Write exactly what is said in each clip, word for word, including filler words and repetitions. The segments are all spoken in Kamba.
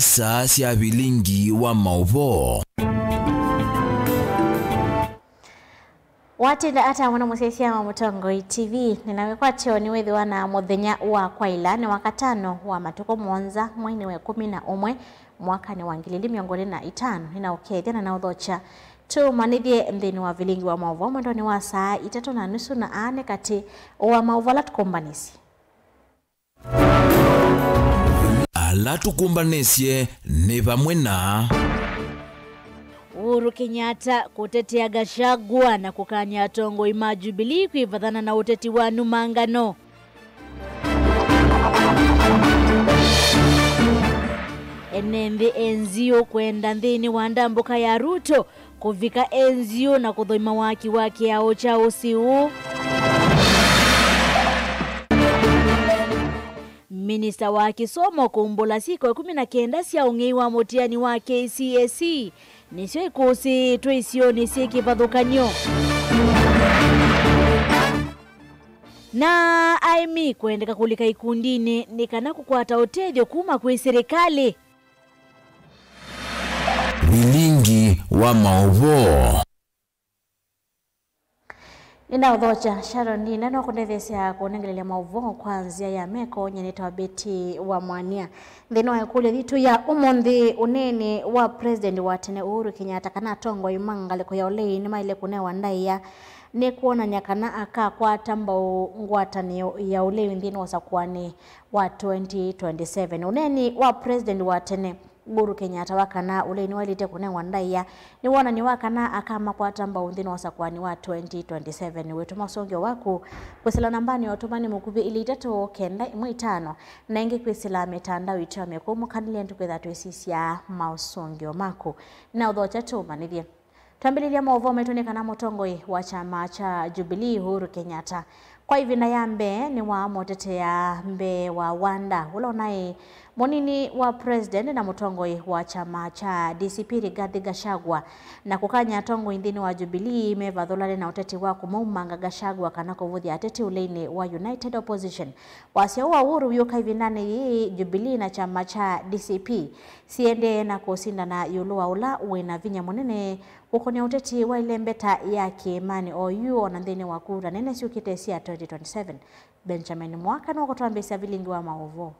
Saa sya vilingi wa maũvoo. Watinda ata mũno mũsyaĩĩsya wa Mũtongoi T V? Nĩnakwatyo nĩwĩthĩwa na mũthenya wa kwaĩla nĩ Wakatano wa matukũ mũonza mweinĩ wa ĩkũmi na ũmwe mwakanĩ wa ngili ili mĩongo ĩlĩ na itano. Nĩnaũkethya na naũthokya tũmanyĩthye nthĩnĩ wa vilingi wa maũvoo mwendonĩ wa saa itatũ na nusu, na aa nĩ katĩ wa maũvoo ala tũkũmbanĩsye. Ala tũkũmbanĩsye nĩ vamwe na Uhuru Kenyatta kũtetea Gachagua na kũkany'a atongoi ma Jubilee kwĩvathana na ũteti wa numangano. Ene nthĩ enzio kwenda nthĩnĩ wa ndambũka ya Ruto kũvika enzio na kũthoima waki wa kĩao kya ũsĩ ũũ. Minista wa kĩsomo kũmbũla syĩko ĩkũmi na kenda sya ũng'ei wa mũtiani wa K C S E nĩsyo ikũsĩĩtwe isionĩ syĩ kĩvathũkany'o. Na aĩmi kwendeka kũlika ikundinĩ nĩ kana kũkwata ũtethyo kuma kwĩ silikalĩ. Vilingi wa maũvoo. Nĩnaũthokya Sharon Nina no kũndetheesya kũnengelelya maũvoo kwa nzĩa ya meko. Nyie nĩtawa Betty wa Mwania. Nthĩnĩ wa ĩkũlyo yitũ ya ũmũnthĩ, ũneeni wa President wa tene Uhuru Kenyatta kana atongoi ma ngalĩko ya ũlei nĩmaĩle kũnewa ndaĩa nĩ kwonany'a kana akakwata mbau ngwatanĩo ya ũlei nthĩnĩ wa ũsakũanĩ wa twenty twenty-seven. Ũneeni wa President wa tene Uhuru Kenyatta wa kana ũlei nĩwaĩlĩte kũnengwa ndaĩa nĩ wonany'o wa kana akamakwata mbau nthĩnĩ wa ũsakũani wa twenty twenty-seven. Wĩtũma ũsũngĩo waku kwĩsĩla nambanĩ ya ũtũmani mũkuvĩ ilĩ itatũ kenda ĩmwe itano, na ĩngĩ kwĩsĩla mĩtandao itũ ya mĩkũũ mũkanĩlye nĩtũkwĩtha twĩsisya maũsũngĩo maku. Na ũthokya tũmanyĩthye. Twambĩlĩlya maũvoo maitũ nĩ kana mũtongoi wa kyama kya Jubilee, Uhuru Kenyatta, kwa ĩvinda ya mbee nĩwamũtetea mbee wa wanda ũla ũnaĩ mũnini wa president na mũtongoi wa kyama kya D C P, Rigathi Gachagua, na kũkany'a atongoi nthĩnĩ wa Jubilee mevathũlane na ũteti wa kũmaumanga Gachagua kana kũvũthya ateti ũleinĩ wa United Opposition. Wasya ũũ wa Uhuru wĩũka ĩvindanĩ yĩĩ Jubilee na kyama kya D C P siendee na kũsindana ĩũlũ wa ũla wĩ na vinya mũnene kũkonea ũteti wa ĩlembeta ya kĩĩmanĩ oyu o na nthĩnĩ wa kura nene syũkĩte sya twenty twenty-seven. Benjamin Mwaka nũkũtwambĩĩsya vilingi wa maũvoo.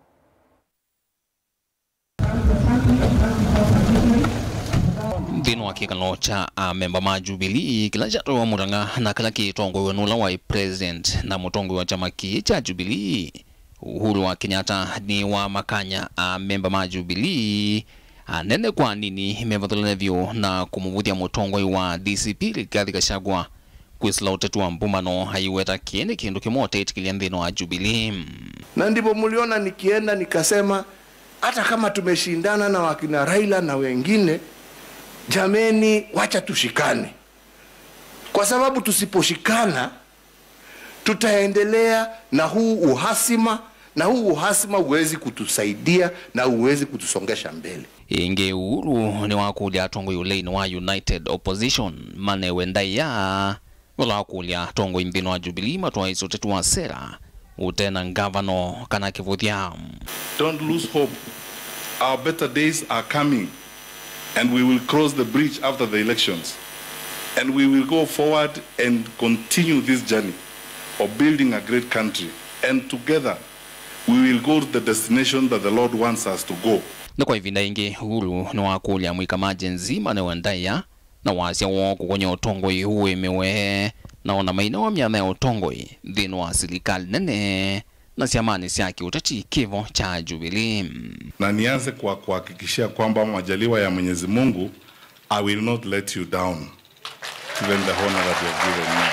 Nthĩnĩ wa kĩkalo kya amemba ma Jubilee kĩla kyatwaĩwa mũtang'a na kĩla kĩtongoew'e nĩ ũla waĩ president na mũtongoi wa kyama kĩĩ kya Jubilee, Uhuru wa Kenyatta nĩwamakany'a amemba ma Jubilee anene kwa anini mevathũlane vyũ na kũmũvũthya mũtongoi wa D C P Rigathi Gachagua kwĩsĩla ũteti wa mbumano, aiweta kĩĩ nĩ kĩndũ kĩmwe ũteĩtĩkĩlya nthĩnĩ wa Jubilee. Na ndipo mliona nikienda nikasema, hata kama tumeshindana na wakina Raila na wengine, jameni, wacha tushikane, kwa sababu tusiposhikana tutaendelea na huu uhasima, na huu uhasima huwezi kutusaidia na huwezi kutusongesha mbele. Ĩngĩ Uhuru nĩwakũlya atongoi ũleinĩ wa United Opposition manewe ndaĩa, vala wakũlya atongoi nthĩnĩ wa Jubilee matwaĩĩsye ũteti wa sera ũte na ngavano kana kĩvũthya. Don't lose hope. Our better days are coming. And we will cross the bridge after the elections. And we will go forward and continue this journey of building a great country. And together, we will go to the destination that the Lord wants us to go. Na kwa ĩvinda ĩngĩ, Uhuru nĩwakũlya amũika ma Gen Z manewe ndaĩa na wasya woo kũkony'a ũtongoi ũũ wĩmĩwe, na ona mainewa myanya ya ũtongoi nthĩnĩ wa silikalĩ nene na syamanĩ sya kĩũteti kĩvo kya Jubilee. Na nianze kwa kuhakikishia kwamba majaliwa ya Mwenyezi Mungu, I will not let you down, given the honor that you have given me.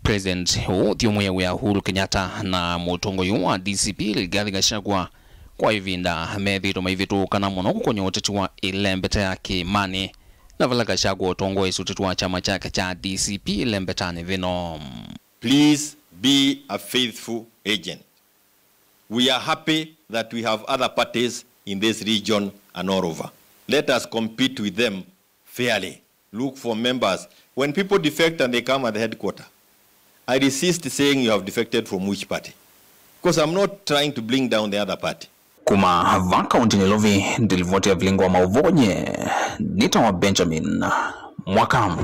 President ũũ ũthyũmũĩe wĩa Uhuru Kenyatta na mũtongoi ũũ wa D C P Rigathi Gachagua kwa ĩvinda methĩĩtwe maivĩtũkana mũno kũkony'a ũteti wa ĩlembeta ya kĩĩmanĩ, na vala Gachagua ũtongoesye ũteti wa kyama kyake kya D C P ĩlembetanĩ vĩno. Please be a faithful agent. We are happy that we have other parties in this region and all over. Let us compete with them fairly. Look for members. When people defect and they come at the headquarter, I resist saying you have defected from which party. Because I'm not trying to bring down the other party. Kuma vaa kaũntĩnĩ ya Nairobi, ndilivoti ya vilingi wa maũvoo nye nĩtawa Benjamin Mwaka.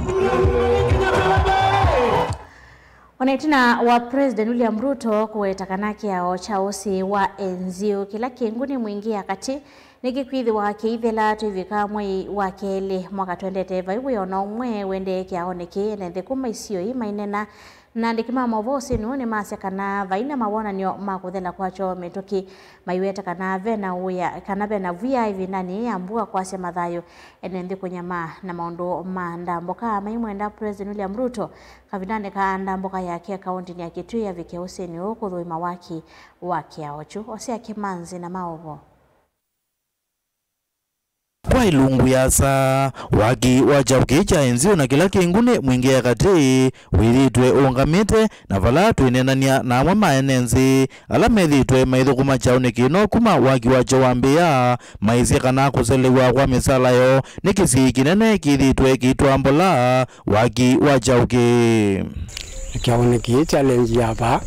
O na ĩtina wa President William Ruto kũweta kana kĩao kya ũsĩ wa Enzio kĩla kĩ Nguni Mwingĩ ya katĩ nĩkĩkwĩthĩwa kĩithela twĩvika mwei wa kelĩ mwaka twendete, vai wĩa o na ũmwe ũendee kĩaonĩ kĩĩ. Ene nthĩ kuma isio ii mainena na andĩki ma maũvoo ũsĩnĩ ũũ nĩmasya kana vai na mawonany'o ma kũthela kwa kyaũ mĩtũkĩ, maiweta kana ve na wĩa, kana ve na wĩa ĩvindanĩ yĩĩ ya mbua kwasya mathayũ, ene nthĩ kũnyamaa, na maũndũ ma ndambũka maimwenda President William Ruto kavindanĩ ka ndambũka yake kaũntĩnĩ ya Kitui avike ũsĩnĩ ũũ kũthũima waki wa kĩao kyu. Osea Kĩmanzi na maũvoo. Kwa ilungu yasa, waki wa kyaũ kĩĩ kya Enzio na kĩla kĩ Nguni Mwingĩ ya katĩ wĩthĩĩtwe ũũngamĩte, na vala twĩneenany'a na amwe ma ene nthĩ ala methĩĩtwe maithũkũma kyaũnĩ kĩno kuma waki wakyo wambĩĩa, maisye kana kũselewa kwa mĩsala yoo nĩ kĩsiĩi kĩnene kĩthĩĩtwe kĩitwaa mbola waki wa kyaũ kĩĩ. Kyaũnĩ kĩĩ challenge ya vaa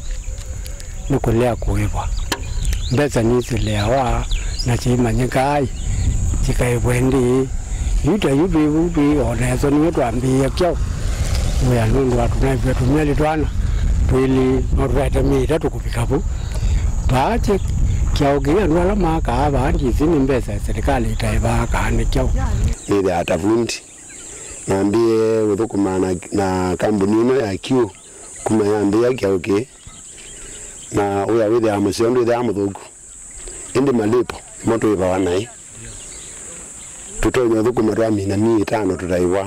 nĩ kũlea kũĩvwa. Mbesa nĩsĩleawa na syĩmanyĩkaa syĩkaĩvwe ĩndĩĩ. Yu ta yu twĩ vu twĩ o na ethwa nĩw'o twambĩĩe kyaũ wĩa nũndũ wa tũnaĩvw'a tũmyalĩ twana twĩlĩ no tũtaete myei ĩtatũ kũvika vu. Vaa kyaũ kĩĩ andũ ala makaa vaa ndyĩsĩ nĩ mbesa ya serikali ĩtaĩvaa kana nĩ kyaũ. Nĩthĩawa ta vundi. Nambĩĩe ũthũkũma na, na kambuni ĩno ya Q kuma yambĩĩa kyaũ kĩĩ, na wĩa wĩthĩawa mũseo ndwĩthĩawa mũthũku, ĩndĩ malĩpo nĩmo tũĩvawa naĩ. Tũtonya ũthũkũma twamina myei ĩtano tũtaĩwa,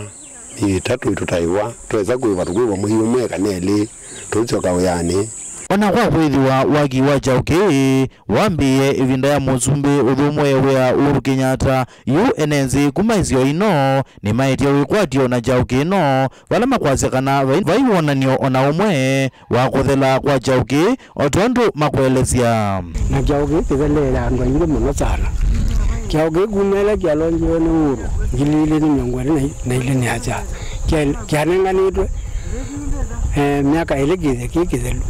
myei ĩtatũ tũtaĩwa, twesa kũĩva tũkwĩva mwei ũmwe kana elĩ, tũsyoka wĩanĩ. O na kwa kwĩthĩwa waki wa kyaũ kĩĩ wambĩĩe ĩvinda ya Mũsumbĩ ũthũmũe wĩa Uhuru Kenyatta, yu ene nthĩ kuma isio ino nĩmaĩtye wĩkwatyo na kyaũ kĩno, vala makwasya kana vai, vai wonany'o o na ũmwe wa kũthela kwa kyaũ kĩĩ, o tondũ makũelesya. Na kyaũ kĩĩ kĩtheleele andũ aingĩ mũno sana. Kyaũ kĩĩ kuma ĩla kyalonjiwe nĩ Uhuru ngili ilĩ na mĩongo ĩlĩ na ilĩ nĩasya kya-, kyanenganĩtwe, eh, myaka ĩlĩ kĩthya kĩĩ kĩthelu.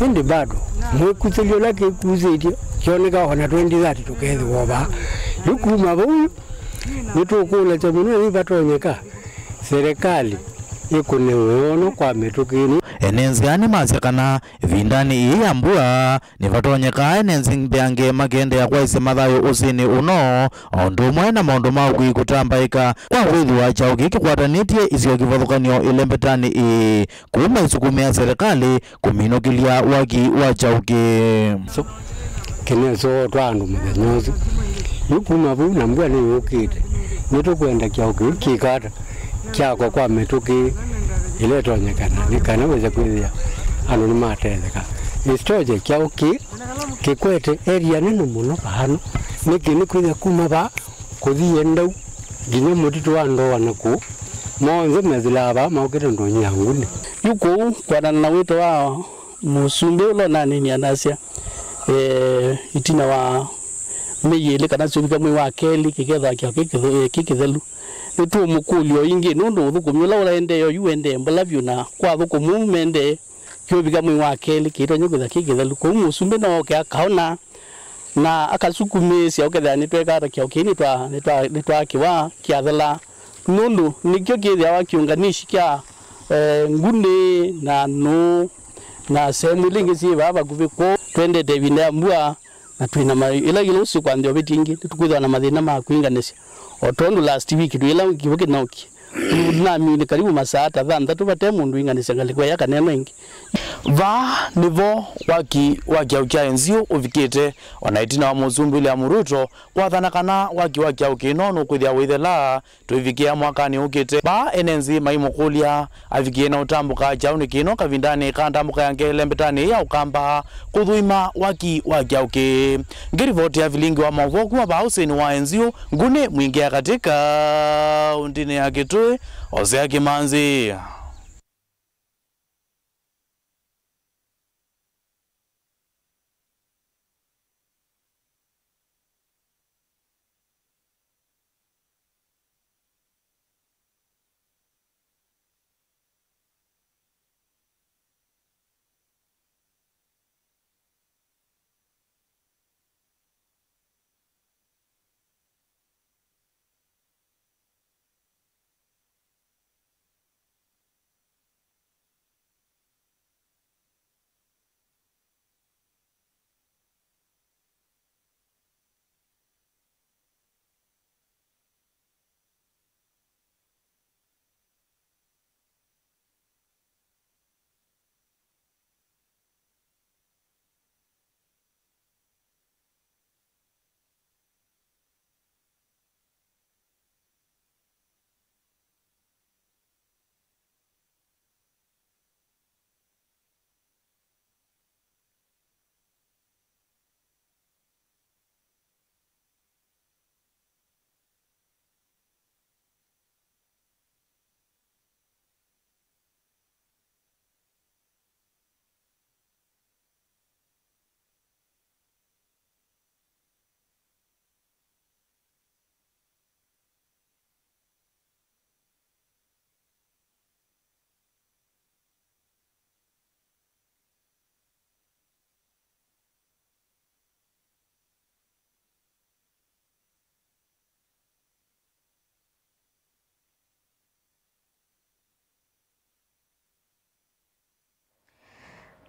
Ĩndĩ bado mwĩkusĩlyo ũla kĩkusĩtye kyoneka o na twenty thirty tũkethĩwa o vaa. Yu kuma vau nĩtũkũlasya mũno, nĩvatonyeka serikali ĩkũne wĩono kwa mĩtũkĩ ĩno. Ene nzĩa nĩmasya kana ĩvindanĩ ĩĩ ya mbua nĩvatonyekaa ene nzĩ mbeange makĩendeea kwaĩsya mathayũ ũsĩnĩ ũno, o ũndũ ũmwe na maũndũ ma ũkui kũtambaĩka kwa kwĩthĩwa kyaũ kĩĩ kĩkwatanĩtye isio kĩvathũkany'o ĩlembetanĩ ĩĩ. Kũu maisukumĩa serikali kũminũkĩlya waki wa kyaũ kĩĩ. So, kĩnesootwa andũ mũthenya ũsu. Yu kuma vau na mbua nĩyũkĩte, nĩtũkwenda kyaũ kĩu kĩkata kyakwa kwa mĩtũkĩ ĩla ĩtonyekana, nĩ kana wĩse kwĩthĩa andũ nĩmatetheka. Ĩsitoje kyaũ kĩĩ kĩkwete area nene mũno vano, nĩkĩ nĩkwĩthĩa kuma vaa kũthi Endau nginya mũtitũ wa Ndoa na kũu, monthe methĩlaa vaa maũkĩte ndũnyũ ya Nguni. Yu kũu, kwatana na wĩto wa mũsumbĩ ũla ũnanĩnie anasya, eh, ĩtina wa myei ĩlĩ kana syũvika mwei wa kelĩ kĩkethwa kĩao kĩ kĩthe-, kĩ kĩthelu, nĩtũũmũkũlya o ĩngĩ, nũndũ ũthũkũmi ũla ũendee oyu ũendee mbola vyũ, na kwa athũkũmi ũu mendee kyũvika mwei wa kelĩ kĩitonya kwĩthwa kĩ kĩthelu. Kwoou mũsumbĩ no oke akaona na akasukumĩĩsya ũkethĩa nĩtweka ata kyaũ kĩĩ nĩtwa-, nĩtwa-, nĩtwakĩwa kyathela, nũndũ nĩkyo kĩthĩawa kĩũnganishi kya, eh, Nguni na Nũũ na sehemu ila ingĩ syĩ vaa vakuvĩ. Kwoou twendete ĩvinda ya mbua, na twĩ na ma-, ĩla ĩla ũsikwambĩa ũvĩtye ĩngĩ, nĩtũkwĩthĩwa na mathĩna ma kwĩnganĩsya, o tondũ last week twĩ ĩla kĩw'ũ kĩnokie. Namine karibu masaa ta thanthatũ vate mũndũ wĩnganĩsya ngalĩko ĩya kana ĩno ĩngĩ. Vaa nĩvo waki wa kyaũ kya Enzio ũvikĩte, o na ĩtina wa Mũsumbĩ William Ruto kwathana kana waki wa kyaũ kĩno nũkwĩthĩa ũithela twĩvikĩa mwakanĩ ũkĩte. Vaa ene nzĩ maimũkũlya avikĩe na ũtambũka kyaũnĩ kĩno kavindanĩ ka ndambũka yake ĩlembetanĩ ya Ũkamba kũthũima waki wa kyaũ kĩĩ. Ngĩrivotĩa vilingi wa maũvoo kuma vaa ũsĩnĩ wa Enzio, Nguni Mwingĩ ya katĩ kaũntĩnĩ ya Kitui, Osea Kĩmanzi.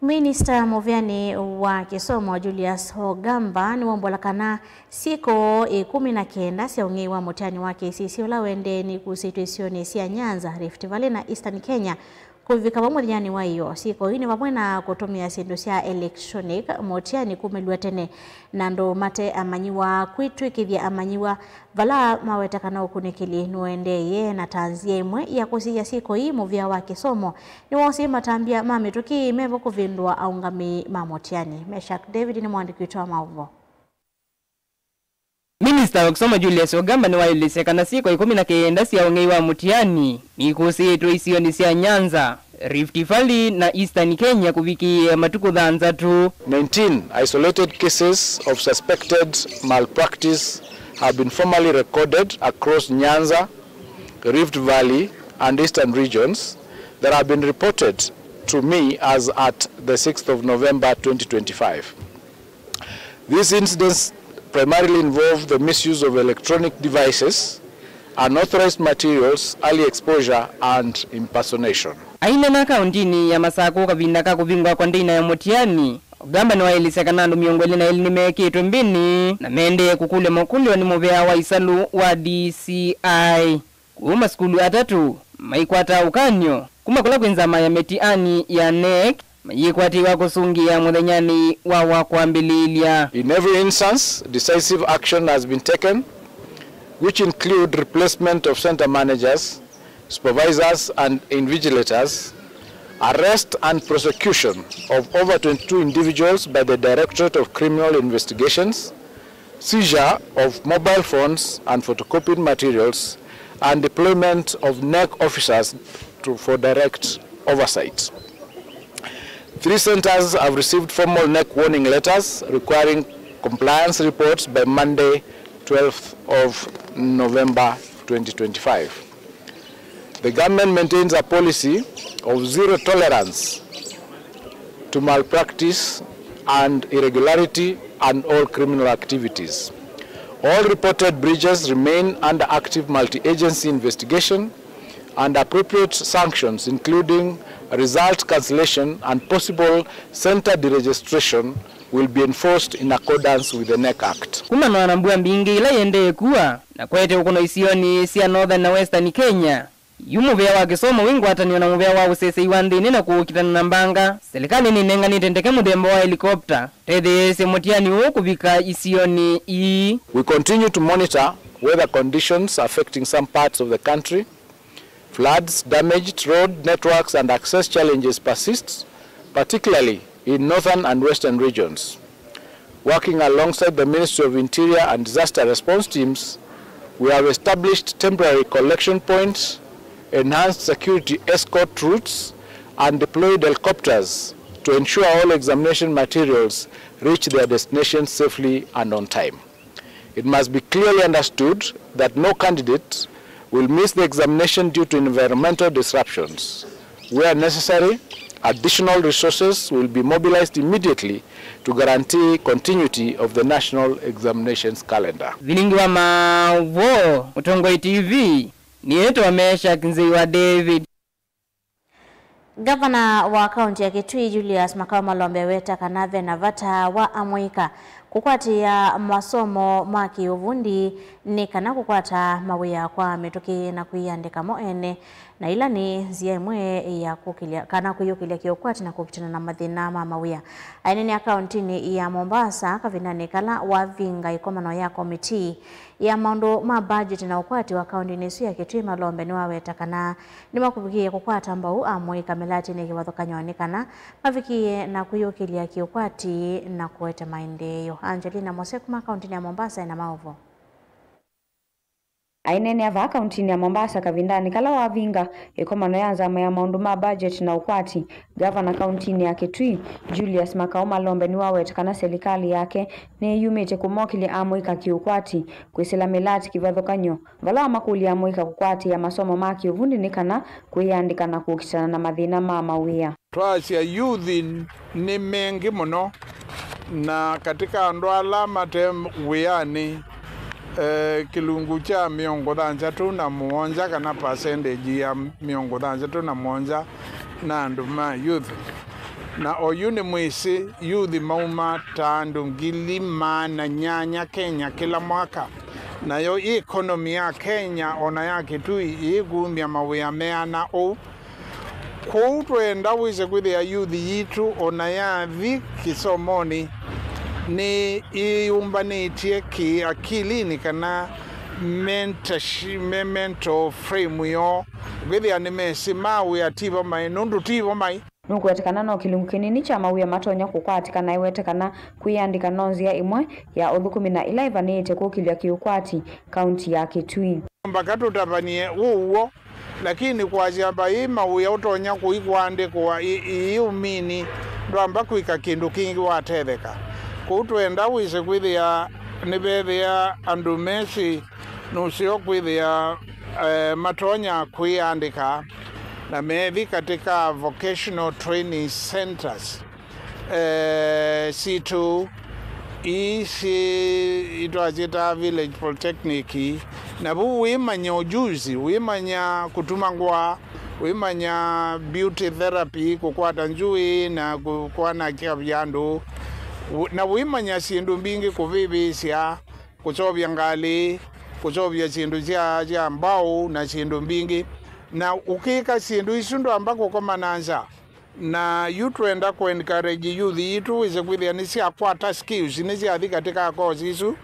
Minista mũvĩanĩ wa kĩsomo Julius Ogamba nĩwombola kana syĩko ĩkũmi na kenda sya ũng'ei wa mũtiani wa K C S E ũla ũendee nĩikusĩtw'e isionĩ sya Nyanza, Rift Valley na Eastern Kenya kũvika vau mũthenyanĩ wa ĩyoo. Syĩko ii nĩ vamwe na kũtũmĩa syĩndũ sya electronic, mũtiani kumĩlw'a tene, na andũ mate amanyĩw'a, kwĩtw'ĩkĩthya amanyĩw'a vala maweta kana ũkunĩkĩli nũendeeye. Na ta nzĩa ĩmwe ya kũsiĩĩa syĩko ii, mũvĩa wa kĩsomo nĩwoosie matambya ma mĩtũkĩ mevo kũvĩndũa aũngamĩi ma mũtiani. Meshack David nĩ mũandĩki witũ wa maũvoo. Minista wa kĩsomo Julius Ogamba nĩwaelesya kana syĩko ĩkũmi na kenda sya ũng'ei wa mũtiani nĩikũsĩĩtwe isionĩ sya Nyanza, Rift Valley na Eastern Kenya kũvikĩĩa matukũ thanthatũ. Nineteen isolated cases of suspected malpractice have been formally recorded across Nyanza, Rift Valley and Eastern regions that have been reported to me as at the sixth of November twenty twenty-five. These incidents primarily involve the misuse of electronic devices, unauthorized materials, early exposure, and impersonation. Aineena kaũntinĩ ya Masakũ kavinda ka kũvingwa kwa container ya mũtiani, Ogamba nĩwaelesya kana andũ mĩongo ĩlĩ na elĩ nĩmeekĩtwe mbĩnĩ na mendee kũkũlw'a makũlyo nĩ mũvea wa ĩsalũ wa D C I. Kũu masukulu atatũ maikwata ũkany'o kuma kũla kwĩ nzama ya mĩtiani ya NEC mayĩkwatĩĩwa kũsũngĩa mũthenyanĩ wa wa kwambĩlĩĩlya. In every instance, decisive action has been taken, which include replacement of center managers, supervisors and invigilators, arrest and prosecution of over twenty-two individuals by the Directorate of Criminal Investigations, seizure of mobile phones and photocopied materials, and deployment of NEC officers to, for direct oversight. Three centers have received formal NEC warning letters requiring compliance reports by Monday, twelfth of November twenty twenty-five. The government maintains a policy of zero tolerance to malpractice and irregularity and all criminal activities. All reported breaches remain under active multi-agency investigation, and appropriate sanctions, including result cancellation and possible center deregistration, will be enforced in accordance with the NEC Act. Kumana na mbua mbingĩ ĩla yĩendee kua na kwete ũkũno isionĩ sya Northern na Western Kenya, yu mũvĩa wa kĩsomo wĩ ngwatanĩo na mũvĩa wa ũsesei wa nthĩnĩ na kũkitana na mbanga, silikalĩ nĩnenganĩte ndeke mũthemba wa helikopta tetheesye mũtiani ũũ kũvika isionĩ ii. We continue to monitor weather conditions affecting some parts of the country. Floods, damaged road networks, and access challenges persist, particularly in northern and western regions. Working alongside the Ministry of Interior and disaster response teams, we have established temporary collection points, enhanced security escort routes, and deployed helicopters to ensure all examination materials reach their destinations safely and on time. It must be clearly understood that no candidate will miss the examination due to environmental disruptions. Where necessary, additional resources will be mobilized immediately to guarantee continuity of the national examinations calendar. Vilingi wa maũvoo, Mũtongoi T V, nĩĩtwa Meshack Nzei wa David. Ngavana wa kaunti ya Kitui, Julius Makau Malombe, aweta kana ve na vata wa amũika kũkwatĩĩa masomo ma kĩũvundi nĩ kana kũkwata mawĩa kwa mĩtũkĩ na kwĩyĩandĩka mo ene, na ila nĩ nzĩa ĩmwe ya kũkĩlya kana kwĩyũkĩlya kĩũkwati na kũkitana na mathĩna ma mawĩa. Aineenea kauntinĩ ya Mombasa kavindanĩ kala wavinga ĩkomano ya komitii ya maũndũ ma budget na ũkwati wa kauntinĩ ĩsu ya Kitui, Malombe nĩwaweta kana nĩmakũvikĩie kũkwata mbau amũika mĩlatinĩ kĩvathũkany'o nĩ kana mavikĩe na kwĩyũkĩlya kĩũkwati na kũete maendeeo. Angelina Mose kuma kauntinĩ ya Mombasa ena maũvoo. Aineenea vaa kauntinĩ ya Mombasa kavindanĩ kala wavinga ĩkomano ya nzama ya maũndũ ma budget na ũkwati, ngavana kauntinĩ ya Kitui, Julius Makau Malombe, nĩwaweta kana silikalĩ yake nĩyumĩte kũmokĩlya amũika kĩũkwati kwĩsĩla mĩlati kĩvathũkany'o, vala wamakũlya amũika kũkwatĩĩa masomo ma kĩũvundi nĩ kana kwĩyandĩka na kũkitana na mathĩna ma mawĩa. Twasya, youth nĩ mengĩ mũno, na katika andũ ala mate wĩanĩ, eh, kĩlungu kya mĩongo thanthatũ na mũonza kana percentage ya mĩongo thanthatũ na mũonza na andũ ma youth Na oyu nĩ mwĩsĩ, yuthi mauma ta andũ ngili maana nyanya Kenya kĩla mwaka. Nayo economy ya Kenya ona ya Kitui ĩkumya mawĩa meana ũu. Kwoou twenda wĩse kwĩthĩa yuthi yitũ ona yathi kĩsomonĩ nĩ ĩyũmbanĩtye kĩakilinĩ kana mentorshi-, me mental frame yoo, kwĩthĩa nĩmesĩ ma wĩa tivo maĩ, nũndũ tivo maĩ. Nũkũweta kana no kĩlungu kĩnini kya mawĩa matonya kũkwatĩka, na ĩwete kana kwĩyandĩka no nzĩa ĩmwe ya ũthũkũmi na ĩla ĩvanĩĩte kũkĩlya kĩũkwati kaunti ya Kitui. Mbaka tũtavany'e ũw'o, lakini kwasya vai mawĩa ũtonya kũi kũandĩkwa ĩ, ĩ ũmini, ndwamba kwĩka kĩndũ kĩngĩ watetheka. Kwoou twenda wĩse kwĩthĩa nĩvethĩa andũ mesĩ nũseo kwĩthĩa, eh, matonya kwĩandĩka na methi katika vocational training centers. Eh, sitũ ii syĩ itwasyĩtaa village polytechnic, na vu wĩmanya ujuzi, wĩmanya kũtuma ngũa, wĩmanya beauty therapy, kũkwata njũĩ na kũ-, kwanakya vyandũ, wĩ-, na wĩmanya syĩndũ mbingĩ, kũvĩvĩsya, kũseũvya ngalĩ, kũseũvya syĩndũ sya, sya mbaũ na syĩndũ mbingĩ. Na ũkĩka syĩndũ isu ndwamba kũkoma na nza. Na yu twenda kũ encourage youth yitũ wĩse kwĩthĩa nĩsyakwata skills, nĩsyathi katika course isu,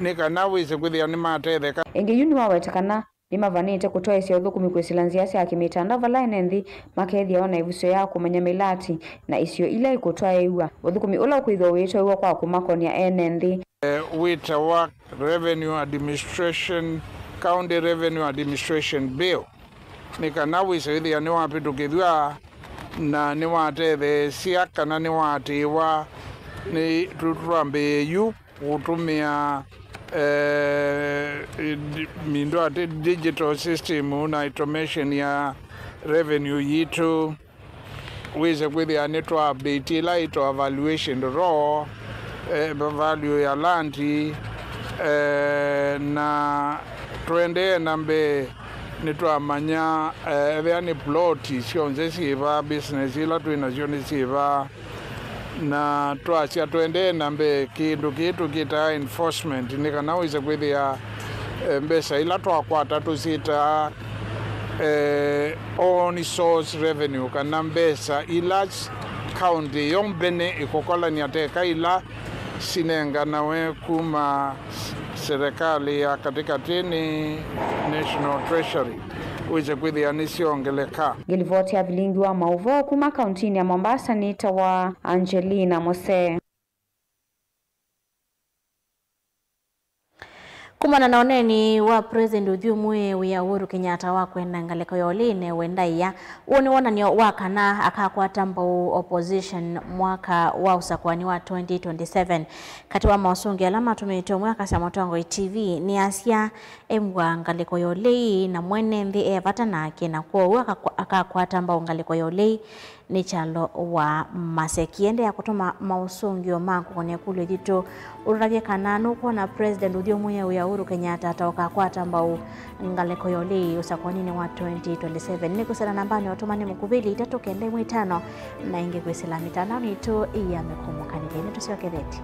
nĩ kana wĩse kwĩthĩa nĩmatetheka. Ĩngĩ yu nĩwaweta kana nĩmavanĩte kũtwaĩĩsya ũthũkũmi kwĩsĩla nzĩa sya kĩmĩtandao vala ene nthĩ makethĩawa na ĩvuso ya kũmanya mĩlati na isio ila ikũtwaĩĩw'a ũthũkũmi ũla ũkwĩthĩwa ũitwaĩĩw'a kwa kũmakonĩa ene nthĩ. Eh, wĩtawa Revenue Administration, County Revenue Administration Bill, nĩ kana wĩse wĩthĩa nĩwavĩtũkĩthw'a na nĩwatetheesya kana nĩwaatĩĩwa nĩ tũ-, twambĩĩe yu kũtũmĩa, eh, di-, mindo ya di-, digital system na automation ya revenue yitũ. Wĩse kwĩthĩa nĩtwambĩtie ĩla ĩtawa valuation raw, eh, value ya land, eh, na tũendee na mbee nĩtwamanya, eh, ethĩa nĩ plot syonthe syĩ va, business ila twĩ nasyo nĩ syĩ va, na twasya tũendee na mbee kĩndũ kĩĩ tũkĩtaa enforcement, nĩ kana wĩse kwĩthĩa, eh, mbesa ila twakwata tũsyĩtaa, eh, own source revenue, kana mbesa ila s-, county yo mbene ĩkũkolany'a teka ila sinenganawe kuma s-, serikali ya katĩkatĩ nĩ National Treasury, wĩse kwĩthĩa nĩsyongeleka. Ngĩlivoti ya vilingi wa maũvoo kuma kauntinĩ ya Mombasa nĩtawa Angelina Mose. Kumana na ũneeni wa President ũthyũmũĩe wĩa Uhuru Kenyatta wa kwenda ngalĩko ya ũlĩnĩ we ndaĩa, ũũ nĩ wonany'o wa kana akakwata mbau opposition mwaka wa ũsakũani wa twenty twenty-seven. Katĩ wa maũsũngĩo ala matũmĩĩtwe ũmwe akasya Mũtongoi T V nĩasya embwaa ngalĩko ya ũlei na mwene nthĩ e vata nake, na kwoou akakwa-, akakwata mbau ngalĩko ya ũlei nĩ kyalo wa maseki. Endeea kũtũma maũsũngĩo maku kũkony'a ĩkũlyo yitũ. Ũtũtavye kana nũkwona President ũthyũmũĩe wĩa Uhuru Kenyatta ta ũkakwata mbau ngalĩko ya ũlei ũsakũaninĩ wa twenty twenty-seven. Nĩ kwĩsĩla nambanĩ ya ũtũmani mũkuvĩli itatũ kenda ĩmwe itano, na ĩngĩ kwĩsĩla mĩtandaonĩ yitũ ya mĩkũmũkanĩlye. Nĩtũsyokethetye.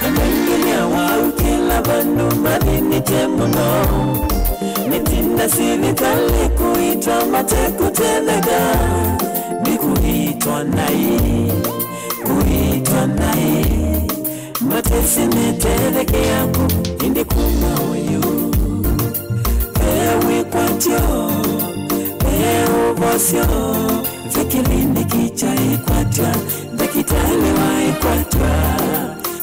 Andũ aingĩ nĩawaukĩla vandũ mathĩnĩtye mũno, mĩtinda sivitalĩ kũita matekũtetheka, nĩ kũitwa naĩ, kũitwa naĩ. Matesĩ nĩtethekea kũ, ĩndĩ kuma ũyũ. Ve wĩkwatyo, ve ũvosyo, ve kĩlindiki kya ĩkwatya, ndakĩtalĩ wa ĩkwatwa.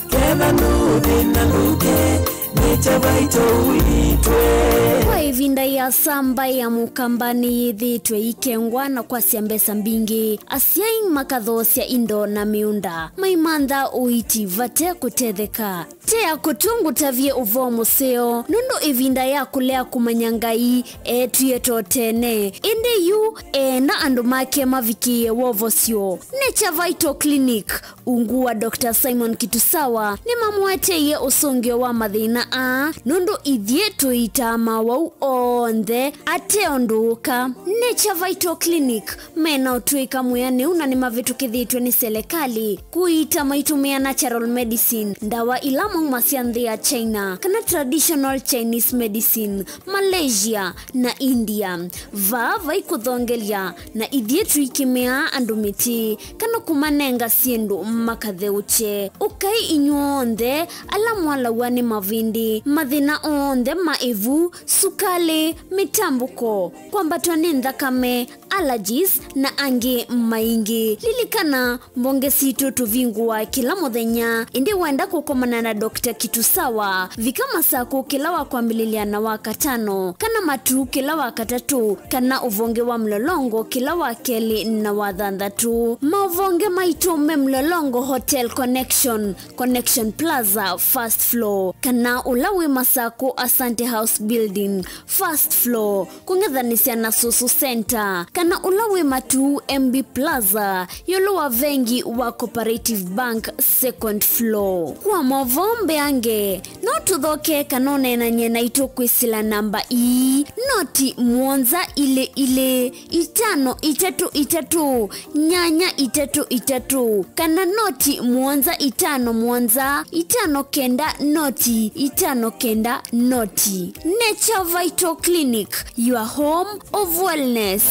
Ketha nũthĩna ndũke, nĩkya vaitũ ũitwe. Kwa ĩvinda ĩasa mbaĩ ya Mũkamba nĩyĩthĩĩtwe ĩikengwa na kwasya mbesa mbingĩ. Asyai makathoosya indo na mĩũnda, maimantha ũiiti vate kũtetheka. Tea kũtũ ngũtavye ũvoo mũseo, nũndũ ĩvinda ya kũlea kũmanya Ngai eetwie to tene. Ĩndĩ yu, eena andũ make mavikĩĩe wovosyo. Nature Vital Clinic, Ungu wa Doctor Simon Kitusawa nĩmamũeteie ũsũngĩo wa mathĩna aa nũndũ ithyĩ tũiitaa mawau onthe ate ũndũ ũka. Nature Vital Clinic mena ũtũĩka mwĩanĩu na nĩmavĩtũkĩthĩtw'e nĩ selekalĩ kũiita maitũmĩa natural medicine, ndawa ila maumasya nthĩ ya China, kana traditional Chinese medicine, Malaysia, na India. Vaa vai kũthongelya, na ithyĩ tũikĩmĩaa andũ mĩtĩ, kana kũmanenga syĩndũ makatheũkye. Ũkai inyw'onthe ala mwalaw'a nĩ mavĩndĩ, mathĩna onthe ma ĩvu, sukalĩ, mĩtambũko, kwambatwa nĩ nthakame, allergies, na angĩ maingĩ. Lilikana, mbonge sitũ tũvingũaa kĩla mũthenya, ĩndĩ wenda kũkomana na Doctor Kitusawa, vika Masakũ kĩla wa kwambĩlĩlya na wa katano, kana Matuu kĩla wa katatũ, kana ũvonge wa Mlolongo kĩla wa kelĩ na wa thanthatũ. Maũvonge maitũ me Mlolongo Hotel Connection, Connection Plaza, first floor, kana ũla wĩ Masakũ Asante House Building, first floor, kũng'ethanĩsya na Susu Center, kana ũla wĩ Matuu M B Plaza, ĩũlũ wa vengi wa Cooperative Bank, second floor. Kwa maũvoo mbeange, no tũthoke kana ũneenany'e naitũ kwĩsĩla namba ii, noti mũonza ilĩ ilĩ, itano itatũ itatũ, nyanya itatũ itatũ, kana noti mũonza itano mũonza, itano kenda noti, itano kenda noti. Nature Vital Clinic, your home of wellness.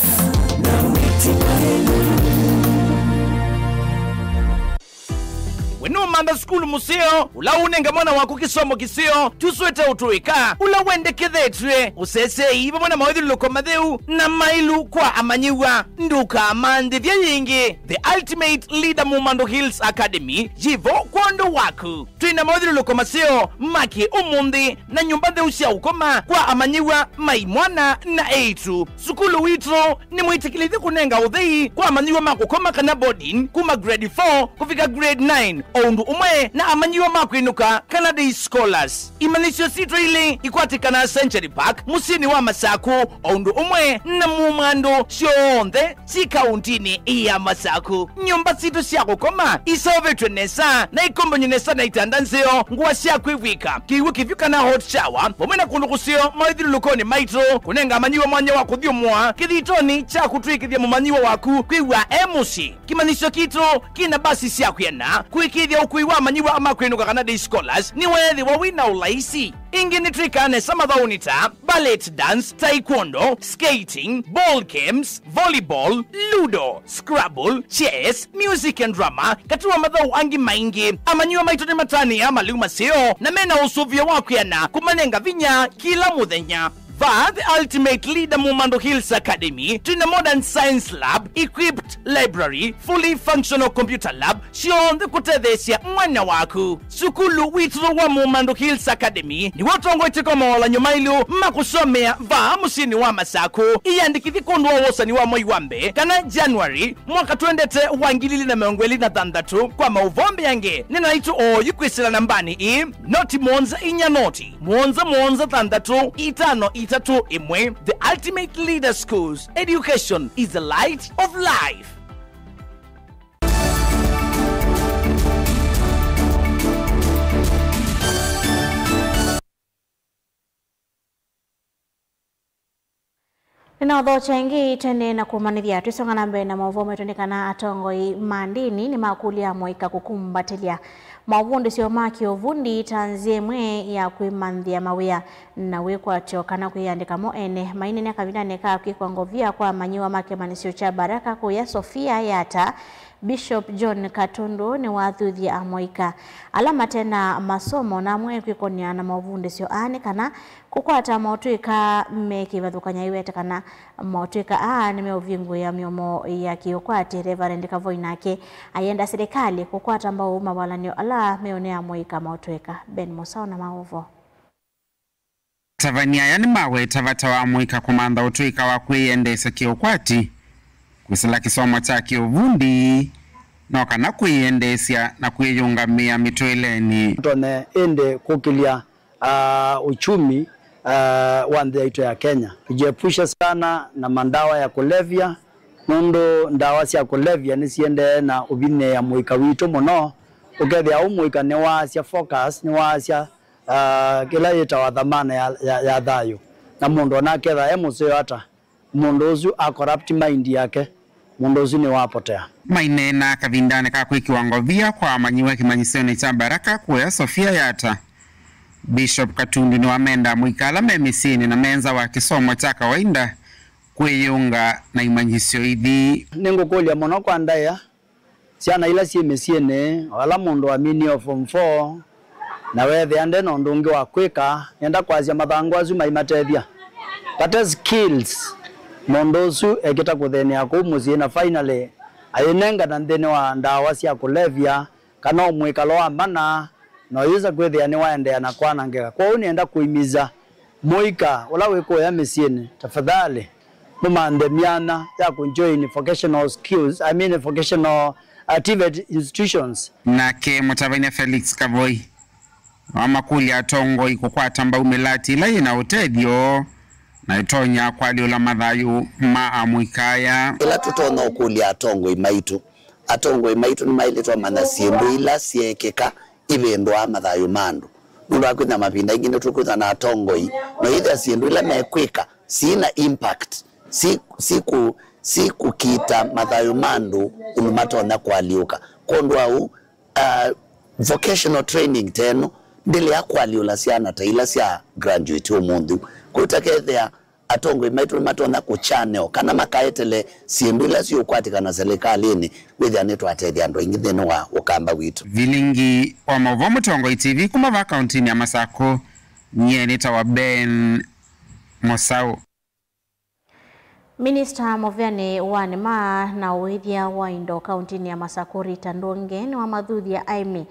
We nũmantha sukulu mũseo, ũla ũnenga mwana waku kĩsomo kĩseo, tũsweta ũtũĩka, ũla wendekethetw'e, ũsesei vamwe na mawĩthyũlũlũko matheu na mailu kwa amanyĩw'a. Ndũkamanthĩthye yĩngĩ. The Ultimate Leader Mumando Hills Academy yĩ vo kwondũ waku. Twĩ na mawĩthyũlũlũko maseo ma kĩ-ũmũnthĩ na nyũmba ntheu sya ũkoma kwa amanyĩw'a ma imwana na eĩtu. Sukulu witũ nĩ mwĩtĩkĩlĩthye kũnenga ũthei kwa amanyĩw'a ma kũkoma kana boarding kuma grade four kũvika grade nine, o ũndũ ũmwe na amanyĩw'a ma kwĩnũka kana day scholars. Imanyĩsyo sitũ ilĩ ikwatĩkanaa Century Park, mũsyĩnĩ wa Masakũ, o ũndũ ũmwe na Mumando syonthe syĩ kaũntĩnĩ ya Masakũ. Nyũmba sitũ sya kũkoma iseũvĩtw'e nesa na ikombany'o nesa na itanda nzeo, ngũa sya kwĩvw'ĩka, kĩw'ũ kĩvyũ kana hot shower, vamwe na kũndũ kũseo mawĩthyũlũlũkonĩ maitũ, kũnenga amanyĩw'a mwanya wa kũthyũmũa kĩthitonĩ kya kũtw'ĩkĩthya mũmanyĩw'a waku kwĩw'a e mũsyĩ. Kĩmanyĩsyo kitũ kĩna mbasi sya kwĩana kũĩkĩĩthya ũkui wa amanyĩw'a ma kwĩnũka kana day scholars nĩweethĩwa wĩ na ũlaisi. Ĩngĩ nĩtwĩkaa nesa mathaũnĩ ta ballet dance, taekwondo, skating, ball games, volleyball, ludo, scrabble, chess, music and drama, katĩ wa mathaũ angĩ maingĩ. Amanyĩw'a maitũ nĩmatanĩaa malĩu maseo na mena ũsũvĩo wa kwĩana kũmanenga vinya kĩla mũthenya. Vaa The Ultimate Leader Mumando Hills Academy, twĩna modern science lab, equipped library, fully functional computer lab, syonthe kũtetheesya mwana waku. Sukulu witũ wa Mumando Hills Academy nĩw'o ũtongoetye kwa mawalany'o mailũ ma kũsomea vaa mũsyĩnĩ wa Masakũ. Ĩyandĩkĩthye kwondũ wa wosani wa mwei wa mbee kana January mwaka twendete wa ngili ilĩ na mĩongo ĩlĩ na thanthatũ. Kwa maũvoo mbeange, nena naitũ oyu kwĩsĩla nambanĩ ĩĩ, noti mũonza inya noti, mũonza mũonza thanthatũ, itano itatũ ĩmwe. The Ultimate Leader Schools, education is the light of life. Nĩnaũthokya ĩngĩ tene na kũmanĩthya. Twĩsonga na mbee na maũvoo maitũ nĩ kana atongoi ma ndini nĩmakũlya amũika kũkumbatĩlya maũvundĩsyo ma kĩũvundi ta nzĩa ĩmwe ya kwĩmanthĩa mawĩa na wĩkwatyo kana kwĩyandĩka mo ene. Maineenea kavindanĩ ka kwĩkwa ngovia kwa amanyĩw'a ma kĩmanyĩsyo kya Baraka kũya Sofia Yatta, Bishop John Katundu nĩwathuthie amũika ala mate na masomo na amwe kwĩkũnĩa na maũvundĩsyo aa nĩ kana kũkwata motw'ĩka me kĩvathũkany'o. Aiweta kana motw'ĩka aa nĩmeũvingũĩa mĩomo ya kĩũkwati. Reverend Kavoi nake ayenda silikalĩ kũkwata mbau mawalany'o ala meũnea amũika motw'ĩka. Ben Mũsao na maũvoo. Atavany'a aya nĩmaweta vata wa amũika kũmantha ũtũĩka wa kwĩyendeesya kĩũkwati, kwĩsĩla kĩsomo kya kĩũvundi, no kana kwĩyendeesya na kwĩyũngamĩa mĩtũĩlenĩ. Tũtonye ĩndĩ kũkĩlya, ah, uchumi, ah, wa nthĩ yaitũ ya Kenya. Tujiepushe sana na madawa ya kulevya, Nũndũ ndawa sya kũlevya nĩsiendee na ũvinyĩĩa mũika witũ mũno, ũkethĩa ũu mũika nĩwaasya focus, nĩwaasya, ah, kĩla yĩtawa dhamana ya, ya, ya thayũ. Na mũndũ ona aketha e mũseo ata, mũndũ ũsu a corrupt mind yake, mũndũ ũsu nĩwapotea. Maineena kavindanĩ ka kwĩkĩwa ngovia kwa amanyĩw'a kĩmanyĩsyonĩ kya Baraka kũya Sofia Yatta, Bishop Katundu nĩwamendaa mũika ala me mĩsyĩnĩ na menza wa kĩsomo kya kawaida kwĩyĩunga na imanyĩsyo ithi. Nĩngũkũlya mũno kwa ndaĩa, syana ila syĩ mĩsyĩnĩ, o ala mũndũ waminie o form four, na weethĩa nde na ũndũ ũngĩ wa kwĩka, nĩenda kwasya mathangũ asu maimatethya. Vate skills, mũndũ ũsu ekĩta kũthĩnĩa kũu mũsyĩ, na finally ayĩnengana nthĩnĩ wa ndawa sya kũlevya, kana o mwĩkalo wa mana, na ũyĩsa kwĩthĩa nĩwaendeea na kwanangĩka. Kwoou nĩenda kũimiza mũika ũla wĩ kũya mĩsyĩnĩ, tafadhali, mũmanthe myanya ya kũjoin vocational skills, I mean vocational, uh, TVET institutions. Nake mũtavany'a Felix Kavoi wamakũlya atongoi kũkwata mbau mĩlati ĩla yĩ na ũtethyo na ĩtonya kũalyũla mathayũ ma amũika aya. Ĩla tũtonya ũkũlya atongoi maitũ, atongoi maitũ nĩmaĩlĩtwe manya syĩndũ ila syeekĩka ivĩndũaa mathayũ ma andũ. Nũndũ wa kwĩthĩa mavinda aingĩ nĩtũkwĩthwa na atongoi, no ĩthĩa syĩndũ ila mekwĩka syĩ na impact, si, si, ku, si kũkita mathayũ ma andũ ũndũ matonya kũalyũka. Kwondũ wa ũu, uh, vocational training ta ĩno ndĩlea kũalyũla syana ta ila sya graduate ũmũnthĩ. Kwoou takethĩa atongoi maitũ nĩmatonya kũchannel kana makaetele syĩndũ ila siũkwatĩkana silikalĩnĩ, wĩthĩa nĩtwatethya andũ aingĩ nthĩnĩ wa ũkamba witũ. Vilingi wa maũvoo Mũtongoi T V kuma vaa kauntinĩ ya Masakũ, nyie nĩtawa Ben Mosau. Minista mũvĩanĩ wa nĩma na ũĩthya wa indo kauntinĩ ya Masakũ, Rita Ndũnge, nĩwamathuthya aĩmi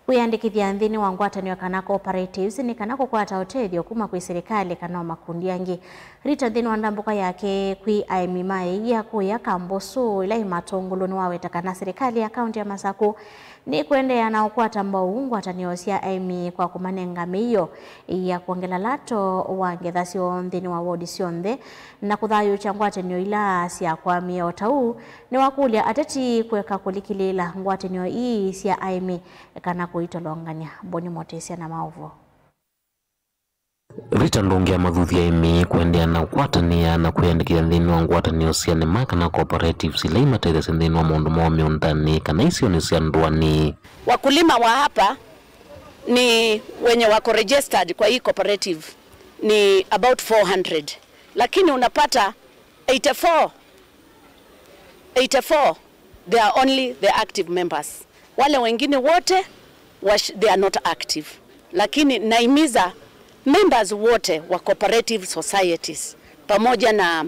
kwĩyandĩkĩthya nthĩnĩ wa ngwatanĩo kana cooperatives nĩ kana kũkwata ũtethyo kuma kwĩ silikalĩ kana o makundi angĩ. Rita nthĩnĩ wa ndambũka yake kwĩ aĩmi ma ĩia kũya Kambũsũ ĩla ĩ Matũngũlũ nĩwaweta kana silikalĩ ya kaunti ya Masakũ nĩkũendeea na ũkwata mbau ngwatanĩo sya aĩmi kwa kũmanenga mĩio ya kwongela lato wa ngetha syoo nthĩnĩ wa wodi syonthe na kũthayũũkya ngwatanĩo ila syakwamie. O ta ũu, nĩwakũlya ateti kũeka kũlikĩlĩĩla ngwatanĩo ii sya aĩmi kana kũitolongany'a. Mboni Motĩsya na maũvoo. Rita Ndũnge amathuthya aĩmi kũendeea na kũkwatanĩa na kwĩyandĩkĩthya nthĩnĩ wa ngwatanĩo sya nĩma kana cooperatives ila imatethasya nthĩnĩ wa maũndũ moo mĩũndanĩ kana isionĩ sya ndũanĩ. Wakulima wa hapa ni wenye wako registered kwa hii cooperative ni about four hundred, lakini unapata eighty-four, eighty-four, they are only the active members. Wale wengine wote wash-, they are not active. Lakini naimiza members wote wa cooperative societies pamoja na,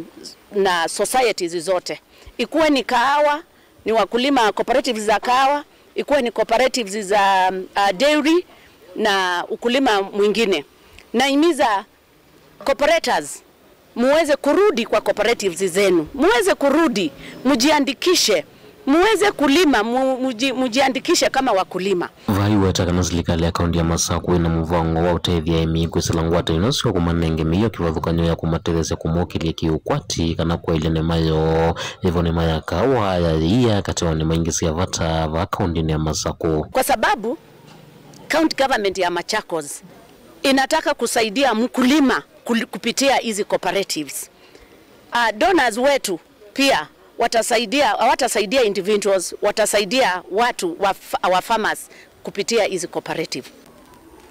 na societies zote, ikuwe ni kahawa, ni wakulima cooperatives za kahawa, ikuwe ni cooperatives za, uh, dairy na ukulima mwingine, naimiza cooperators, muweze kurudi kwa cooperatives zenu, muweze kurudi, mujiandikishe, muweze kulima, mu-, muji-, mujiandikishe kama wakulima. Vaa aiweta kana silikalĩ ya kaunti ya Masakũ ĩna mũvango wa ũtethya aĩmi kwĩsĩla ngwatanĩo syo kũmanenge mĩio kĩvathũkany'o ya kũmatethesya kũmokĩlya kĩũkwati kana kwaĩlya nĩma yoo, ĩvo nĩma ya kahawa ya ĩia katĩ wa nĩma ingĩ sya vata vaa kauntinĩ ya Masakũ. Kwa sababu county government ya Machakos inataka kusaidia mkulima kul-, kupitia hizi cooperatives. Uh, donors wetu pia watasaidia, hawatasaidia individuals, watasaidia watu wa f-, our farmers kupitia hizi cooperative.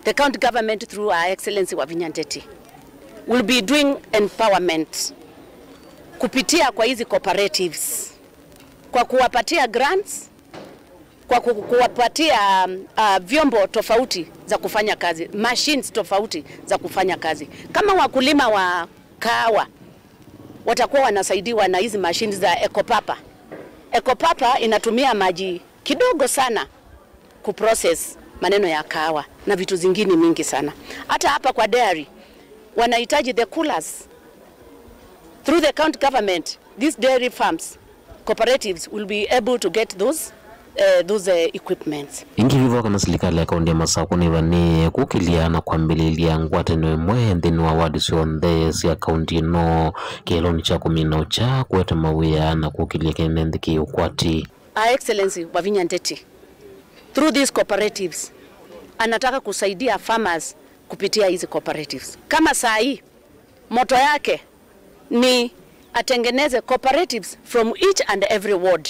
The county government through Her Excellency Wavinya Ndeti will be doing empowerment kupitia kwa hizi cooperatives kwa kuwapatia grants, kwa ku-, kuwapatia, um, uh, vyombo tofauti za kufanya kazi, machines tofauti za kufanya kazi. Kama wakulima wa kahawa watakuwa wanasaidiwa na hizi machines za Ecopapa. Ecopapa inatumia maji kidogo sana kuprocess maneno ya kahawa na vitu zingine mingi sana. Hata hapa kwa dairy wanahitaji the coolers. Through the county government, these dairy farms, cooperatives will be able to get those uh, those uh, equipments. Ĩngĩ, vĩvo kana silikalĩ ya kaunti ya Masakũ nĩvanĩĩe kũkĩlya na kwambĩlĩlya ngwatanĩo ĩmwe nthĩnĩ wa wadi syonthe sya kaunti ĩno kĩelonĩ kya kũmina ũkya, kũete mawĩa na kũkĩlya kĩnene nthĩ kĩ ũkwati. Her Excellency Wavinya Ndeti, through these cooperatives, anataka kusaidia farmers kupitia hizi cooperatives. Kama saa hii, moto yake ni atengeneze cooperatives from each and every ward.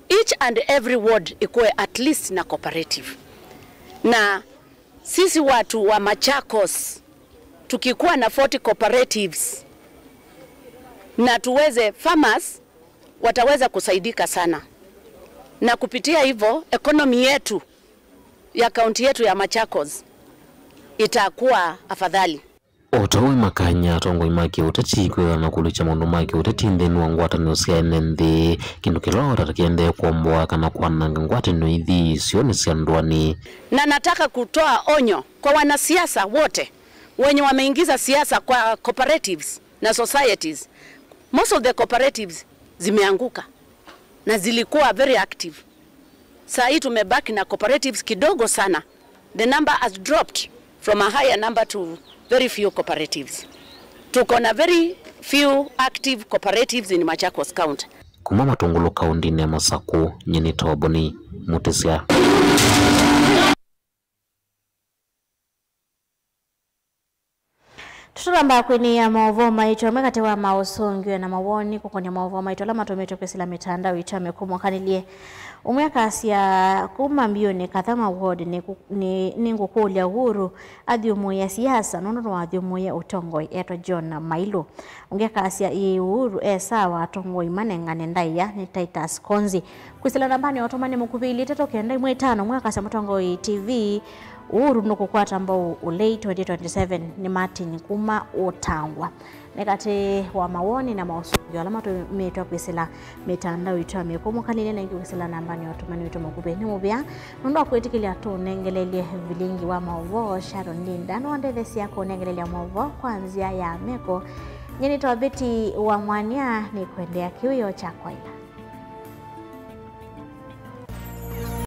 Each and every ward ikuwe at least na cooperative. Na sisi watu wa Machakos, tukikuwa na forty cooperatives na tuweze, farmers wataweza kusaidika sana. Na kupitia hivyo, economy yetu ya kaunti yetu ya Machakos itakuwa afadhali. O ta ũu makany'a atongoi ma kĩũteti kwĩthana kũlĩkya maũndũ ma kĩũteti nthĩnĩ wa ngwatanĩo sya ene nthĩ, kĩndũ kĩla o ta kĩendee kũomboa kana kwananga ngwatanĩo ithi isionĩ sya ndũanĩ. Na nataka kutoa onyo kwa wanasiasa wote wenye wameingiza siasa kwa cooperatives na societies. Most of the cooperatives zimeanguka na zilikuwa very active. Saa hii tumebaki na cooperatives kidogo sana. The number has dropped from a higher number to very few cooperatives. Tuko na very few active cooperatives in Machakos County. Kuma Matungulu kauntinĩ ya Masakũ, nyie nĩ Toboni Mutisya. Tũtamba kwĩnĩĩa maũvoo maitũ, amwe katĩ wa maũsũngĩo na mawoni kũkony'a maũvoo maitũ ala matũmĩtwe kwĩsĩla mĩtandao itũ ya mĩkũmũkanĩlye. Ũmwe akasya, kuma mbiũnĩ Kathama Ward, nĩ, nĩ, nĩngũkũlya Uhuru athyũmũĩe siasa nũndũ nĩwathyũmũĩe ũtongoi, etwa John Mailu. Ũngĩ akasya, ĩĩ, Uhuru e sawa, atongoi manengane ndaĩa nĩ Titus Konzi. Kwĩsĩla nambanĩ ya ũtũmani mũkuvĩ ilĩ itatũ kenda ĩmwe itano, ũmwe akasya, mũtongoi T V, Uhuru nũkũkwata mbau ũlei twenty twenty-seven nĩ Martin kuma Ũtangwa. Nĩ katĩ wa mawoni na maũsũngĩo ala matũmĩtwe kwĩsĩla mĩtandao itũ ya mĩkũmũkanĩlye na ĩngĩ kwĩsĩla nambanĩ ya ũtũmani witũ mũkuvĩ. Nĩ mũvea nũndũ wa kwĩtĩkĩlya tũnengelelye vilingi wa maũvoo Sharon Linda nũwandetheesya kũnengelelya maũvoo kwa nzĩa ya meko. Nyie nĩ Tobiti wa Mwania, nĩkwendea kĩwĩoo kya kwaĩla.